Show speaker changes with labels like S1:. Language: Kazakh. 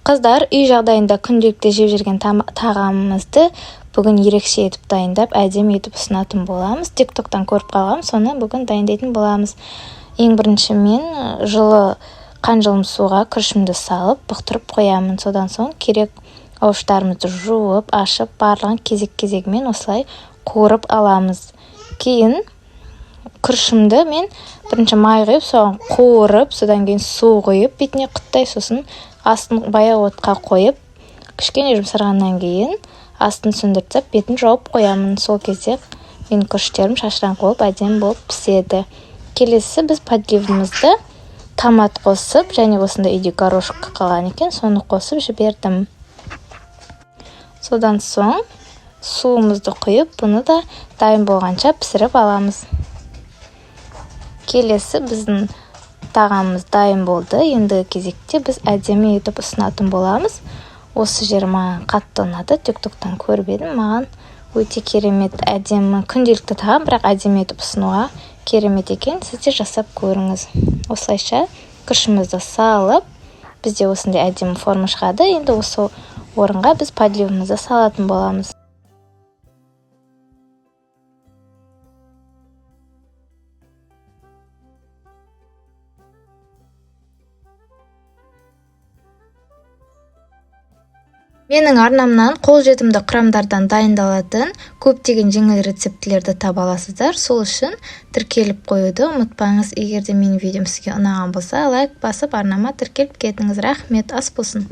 S1: Қыздар, үй жағдайында күнделікті жеп жүрген тағамымызды бүгін ерекше етіп дайындап, әдемі етіп ұсынатын боламыз. TikTok'тан көріп қалғам, соны бүгін дайындайтын боламыз. Ең бірінші мен жылы қанжылым суға күрішімді салып, бұқтырып қоямын. Содан соң керек овощтарымызды жуып, ашып, барлығын кезек-кезегімен осылай қуырып аламыз. Кейін күрішімді мен бірінші май құйып, соған қуырып, содан кейін су құйып, бетіне құттай, сосын астын баяу отқа қойып, кішкене жұмсарғаннан кейін астын сөндіріп тастап, бетін жауып қоямын. Сол кезде менің күріштерім шашыраңқы болып, әдемі болып піседі. Келесі біз подливымызды томат қосып, және осындай үйде горошек қалған екен, соны қосып жібердім. Содан соң суымызды құйып, бұны да дайын болғанша пісіріп аламыз. Келесі біздің тағамымыз дайын болды. Ендігі кезекте біз әдемі етіп ұсынатын боламыз. Осы жері маған қатты ұнады. TikTok'тан көріп едім, маған өте керемет, әдемі күнделікті тағам, бірақ әдемі етіп ұсынуға керемет екен. Сіз де жасап көріңіз. Осылайша күрішімізді салып, бізде осындай әдемі форма шығады. Енді осы орынға біз подливымызды салатын боламыз. Менің арнамнан қолжетімді құрамдардан дайындалатын көптеген жеңіл рецептілерді таба аласыздар. Сол үшін тіркеліп қоюды ұмытпаңыз. Егер де менің видеом сізге ұнаған болса, лайк басып, арнама тіркеліп кетіңіз. Рахмет, ас болсын.